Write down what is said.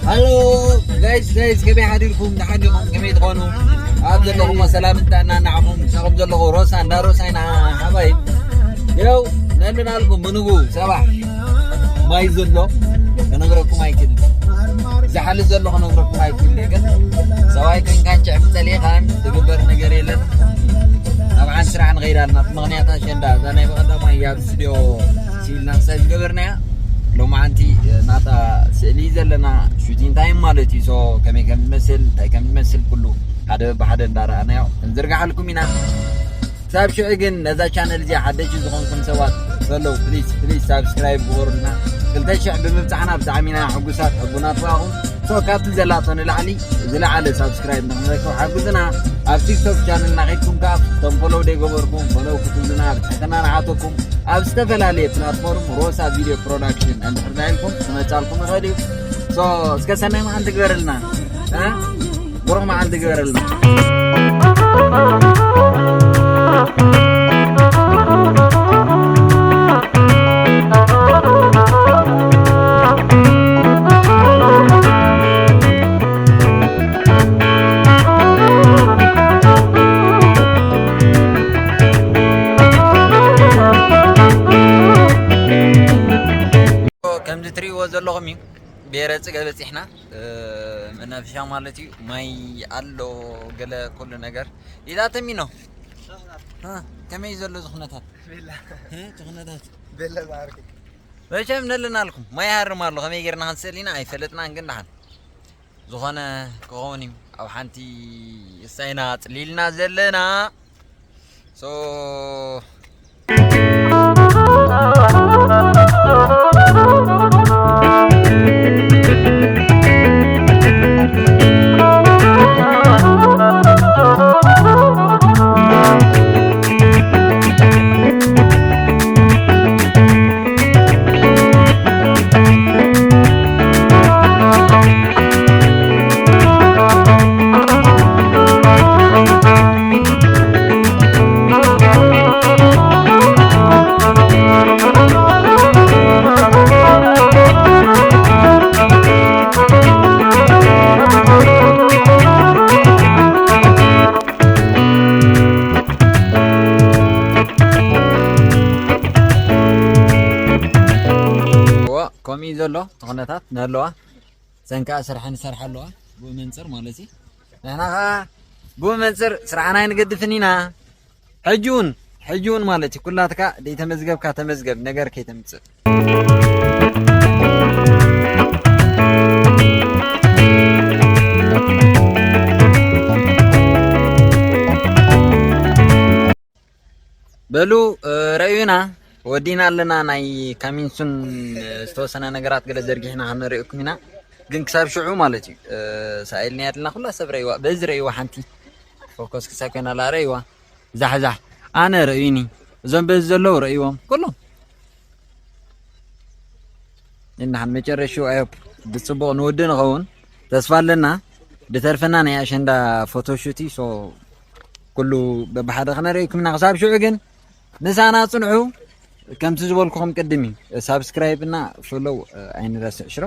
ሃሎ ጋይስ ጋይስ፣ ከመይ ሓዲርኩም? ደሓን ዲኹም? ከመይ ትኾኑ? ኣብ ዘለኹም ሰላም እንተና ንዓኹም ሰኹም ዘለኹ ሮሳ እንዳ ሮሳ ኢና ሓባይ። ያው ነልናልኩም ብንጉ ሰባሕ ማይ ዘሎ ከነግረኩም ኣይክልን። ዝሓሊ ዘሎ ከነግረኩም ኣይክልን። ግን ሰብኣይ ኮይንካን ጭዕም ጸሊእኻን ዝግበር ነገር የለን። ኣብ ዓን ስራሕ ንኸይድ ኣለና። ምኽንያት ኣሸንዳ እዛ ናይ በቐዳማይ ኣብ ስቱዲዮ ሲልና ክሳብ ዝገበርናያ ሎማዓንቲ ናታ ስእሊ ዘለና ሹቲንግ ታይም ማለት እዩ። ሶ ከመይ ከም ዝመስል እንታይ ከም ዝመስል ኩሉ ሓደ ብሓደ እንዳረኣናዮ ክንዝርግሓልኩም ኢና። ክሳብ ሽዑ ግን ነዛ ቻነል እዚኣ ሓደሽቲ ዝኾንኩም ሰባት ፈሎው ፕሊዝ ፕሊዝ ሳብስክራይብ ግበሩልና። ክልተ ሽሕ ብምብፃሕና ብጣዕሚ ኢና ሕጉሳት። ሕቡናት ብኣኹም። ሶ ካብቲ ዘላቶ ንላዕሊ ዝለዓለ ሳብስክራይብ ንክንረክብ ሓግዙና። ኣብ ቲክቶክ ቻነልና ከይድኩም ከዓ እቶም ፈሎው ዘይገበርኩም ፈሎው ክትብሉና ብትሕትና ንሓተኩም። ኣብ ዝተፈላለየ ፕላትፎርም ሮሳ ቪድዮ ፕሮዳክሽን እንድሕር ዳይልኩም ክመፃልኩም ይኽእል እዩ። ሶ እስከ ሰናይ መዓልቲ ግበረልና። እ? ብሩኽ መዓልቲ ግበረልና። ከምዚ ትርእይዎ ዘለኹም እዩ። ብሔረ ጽገ በጺሕና፣ እ፣ መናፈሻ ማለት እዩ። ማይ ኣሎ፣ ገለ ኩሉ ነገር። ኢዛ ተሚኖ፣ እ፣ ከመይ እዩ ዘሎ ዝኹነታት? ቤላ። እ፣ ትኹነታት? ቤላ ዝዓርኩ። መቸም ነለናልኩም። ማይ ይሃርም ኣሎ። ከመይ ጌርና ክንስእል ኢና ኣይፈለጥናን፣ ግን ደሓን ዝኾነ ክኸውን እዩ። ኣብ ሓንቲ እሳይና ጽሊልና ዘለና። ሶ እዋ፣ ከምኡ እዩ ዘሎ እቲ ኩነታት እናሃለዋ፣ እዘን ከዓ ስራሐን ይሰርሓ ኣለዋ፣ ብኡ መንፅር ማለት እዩ። ንሕና ከዓ ብኡ መንፅር ስራሕና ኣይንገድፍን ኢና። ሕጂ እውን፣ ሕጂ እውን ማለት እዩ፣ ኩላትካ ደይተመዝገብካ ተመዝገብ፣ ነገር ከይተምፅእ። በሉ፣ እ፣ ረእዩና፣ ወዲና ኣለና። ናይ ካሚንሱን፣ እ፣ ዝተወሰነ ነገራት ገለ ዘርጊሕና ከነርእየኩም ኢና። ግን ክሳብ ሽዑ ማለት እዩ፣ እ፣ ሳኢልና ያድልና ኩላ ሰብ ረእይዋ፣ በዚ ረእይዋ ሓንቲ ፎከስ ክሳብ ኮይና ኣላ ረእይዋ። ዛሕዛሕ፣ ኣነ ረእዩኒ፣ እዞም በዚ ዘለዉ ረእይዎም፣ ኩሎም። እንድሓን መጨረሽኡ ኣዮብ ብጽቡቕ ንውድእ ንኸውን ተስፋ ኣለና። ድተርፈና ናይ ኣሸንዳ ፎቶሹት እዩ። ሶ ኩሉ በብሓደ ክነርእየኩም ኢና። ክሳብ ሽዑ ግን ምሳና ጽንሑ። ከምቲ ዝበልኩኹም ቅድም እዩ። ሳብስክራይብ እና ፎሎው ኣይንረስዕ ሽሮ።